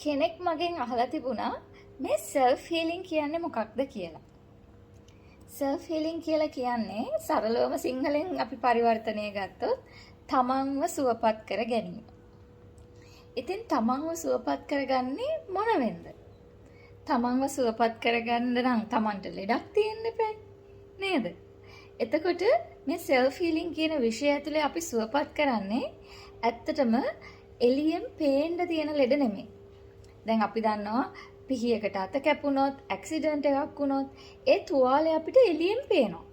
කෙනෙක් මගෙන් අහලා තිබුණා මේ සෙල්ෆ් හීලින් කියන්නේ මොකක්ද කියලා. සෙල්ෆ් හීලින් කියලා කියන්නේ සරලවම සිංහලෙන් අපි පරිවර්තනය ගත්තොත් තමන්ව සුවපත් කර ගැනීම. ඉතින් තමන්ව සුවපත් කරගන්නේ මොනවෙන්ද? තමන්ව සුවපත් කරගන්න නම් තමන්ට ලෙඩක් තියෙන්න එපා නේද? එතකොට මේ සෙල්ෆ් හීලින් කියන විෂය ඇතුලේ අපි සුවපත් කරන්නේ ඇත්තටම එළියෙන් පේන්න තියෙන ලෙඩ නෙමෙයි. දැන් අපි දන්නවා පිහියකට අත කැපුණොත්, ඇක්සිඩන්ට් එකක් වුණොත් ඒ තුවාලය අපිට එළියෙන් පේනවා.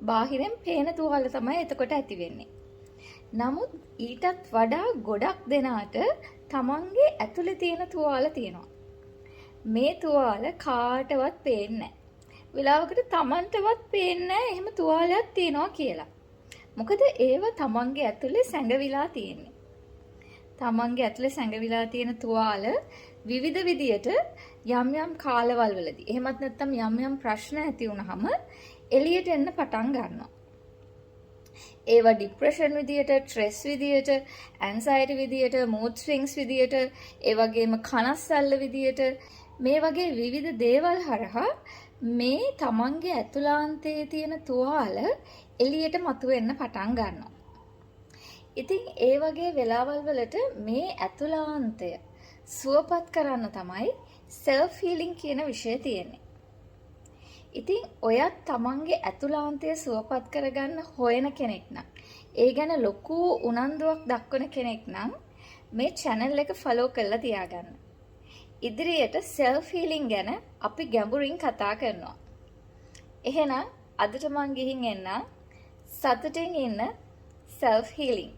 බාහිරෙන් පේන තුවාල තමයි එතකොට ඇති වෙන්නේ. නමුත් ඊටත් වඩා ගොඩක් දෙනාට තමන්ගේ ඇතුලේ තියෙන තුවාල තියෙනවා. මේ තුවාල කාටවත් පේන්නේ නැහැ. වෙලාවකට තමන්ටවත් පේන්නේ නැහැ එහෙම තුවාලයක් තියෙනවා කියලා. මොකද ඒව තමන්ගේ ඇතුලේ සැඟවිලා තියෙන්නේ. තමන්ගේ ඇතුලේ සැඟවිලා තියෙන තුවාල විවිධ විදියට යම් යම් කාලවල් වලදී එහෙමත් නැත්නම් යම් යම් ප්‍රශ්න ඇති වුනහම එළියට එන්න පටන් ගන්නවා. ඒවා ඩිප්‍රෙෂන් විදියට, ස්ට්‍රෙස් විදියට, ඇන්සයිටි විදියට, මූඩ් ස්විංස් විදියට, ඒ වගේම කනස්සල්ල විදියට, මේ වගේ විවිධ දේවල් හරහා මේ තමන්ගේ ඇතුළාන්තයේ තියෙන තුවාල එළියට මතුවෙන්න පටන් ගන්නවා. ඉතින් ඒ වගේ වෙලාවල් වලට මේ ඇතුළාන්තය සුවපත් කරන්න තමයි සෙල්ෆ් හීලින් කියන විෂය තියෙන්නේ. ඉතින් ඔයත් තමන්ගේ ඇතුළාන්තය සුවපත් කරගන්න හොයන කෙනෙක් නම්, ඒ ගැන ලොකු උනන්දුවක් දක්වන කෙනෙක් නම් මේ චැනල් එක ෆලෝ කරලා තියාගන්න. ඉදිරියට සෙල්ෆ් හීලින් ගැන අපි ගැඹුරින් කතා කරනවා. එහෙනම් අදට මං ගිහින් එන්නම්. සතුටින් ඉන්න. Self healing.